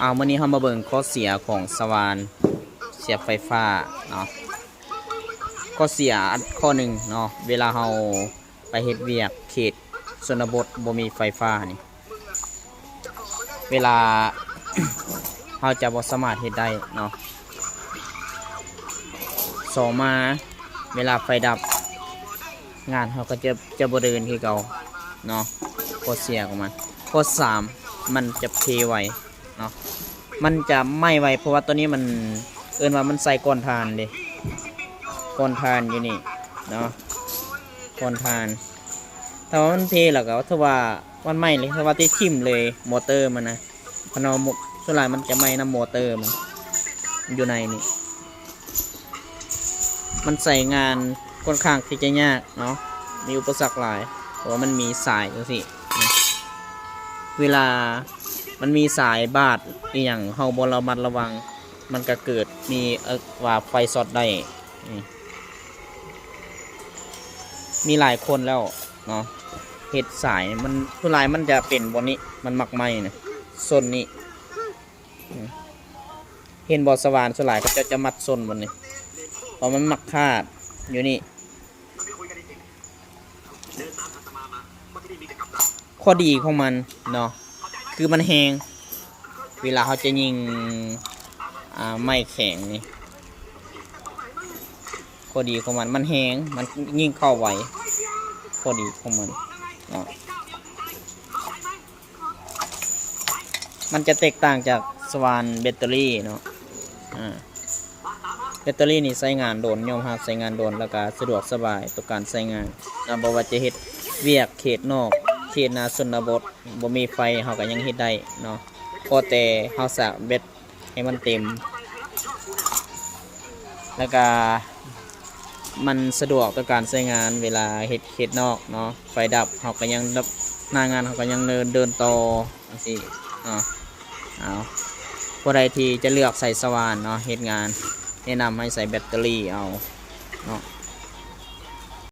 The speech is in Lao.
ເອົາ ມື້ນີ້ເຮົາມາເບິ່ງຂໍ້ເສຍຂອງສະຫວ່ານສຽບໄຟຟ້າເນາະ. ຂໍ້ເສຍຂໍ້ໜຶ່ງເນາະ ເວລາເຮົາໄປເຮັດວຽກເຂດຊົນນະບົດບໍ່ມີໄຟຟ້ານີ້ ເວລາ ເຮົາຈະບໍ່ສາມາດເຮັດໄດ້ເນາະ. ສອງມາ ເວລາໄຟດັບ ງານເຮົາກໍຈະ ຈະບໍ່ເດີນຄືເກົ່າເນາະ. ຂໍ້ເສຍຂອງມັນ ຂໍ້ສາມ ມັນຈະເພໄວເນາະ ມັນຈະໄໝ້ໄວ ເພາະວ່າຕົວນີ້ມັນ ເອີ້ນວ່າມັນໃສ່ກ້ອນຖ່ານເດ້ ກ້ອນຖ່ານຢູ່ນີ້ເນາະ ກ້ອນຖ່ານ. ຖ້າວ່າມັນເພແລ້ວກໍຖືວ່າມັນໄໝ້ເລີຍ ຖືວ່າຕິດຖິ້ມເລີຍ ມໍເຕີມັນນະ. ຄັນວ່າ ສ່ວນຫຼາຍມັນຈະໄໝ້ນຳມໍເຕີມັນ ຢູ່ໃນນີ້ ມັນໃຊ້ງານຂ້ອນຂ້າງທີ່ຈະຍາກເນາະ ມີອຸປະສັກຫຼາຍ ເພາະວ່າມັນມີສາຍຈັ່ງຊີ້. ເວລາມັນມີສາຍບາດອີ່ຫຍັງ ເຮົາບໍ່ລະມັດລະວັງ ມັນກະເກີດມີ ເອີ້ນວ່າໄຟຊັອດໄດ້. ນີ້ ມີຫຼາຍຄົນແລ້ວເນາະ ເຮັດສາຍ ມັນ ສ່ວນຫຼາຍມັນຈະເປັນບ່ອນນີ້ ມັນມັກໄໝ້ນະ ສົ້ນນີ້. ເຫັນບໍ່ ສະຫວ່ານສ່ວນຫຼາຍເຂົາເຈົ້າຈະມັດສົ້ນບ່ອນນີ້ ເພາະມັນມັກຂາດຢູ່ນີ້. ຂໍ້ດີຂອງມັນເນາະ ຄືມັນແຮງ ເວລາເຮົາຈະຍິງ ອາ ໄມ້ແຂງນີ້ ຂໍ້ດີຂອງມັນ ມັນແຮງ ມັນຍິງເຂົ້າໄວ ຂໍ້ດີຂອງມັນເນາະ. ມັນຈະແຕກຕ່າງຈາກສະຫວ່ານແບັດເຕີຣີເນາະ ອາ ແບັດເຕີຣີນີ້ໃຊ້ງານດົນ ຍອມຮັບໃຊ້ງານດົນ ແລ້ວກະສະດວກສະບາຍຕໍ່ການໃຊ້ງານເນາະ. ບໍ່ວ່າຈະເຮັດວຽກເຂດນອກ ເຂດນາຊົນນະບົດ ບໍ່ມີໄຟເຮົາກະຍັງເຮັດໄດ້ເນາະ ຂໍແຕ່ເຮົາສະແບັດໃຫ້ມັນເຕັມ ແລ້ວກະ ມັນສະດວກຕໍ່ການໃຊ້ງານເວລາເຮັດເຂດນອກເນາະ ໄຟດັບເຮົາກະຍັງ ໜ້າງານເຮົາກະຍັງເດີນ ເດີນຕໍ່ຈັ່ງຊີ້ເນາະ. ເອົາ ຜູ້ໃດທີ່ຈະເລືອກໃຊ້ສະຫວ່ານເນາະ ເຮັດງານ ແນະນຳໃຫ້ໃຊ້ແບັດເຕີຣີເອົາເນາະ.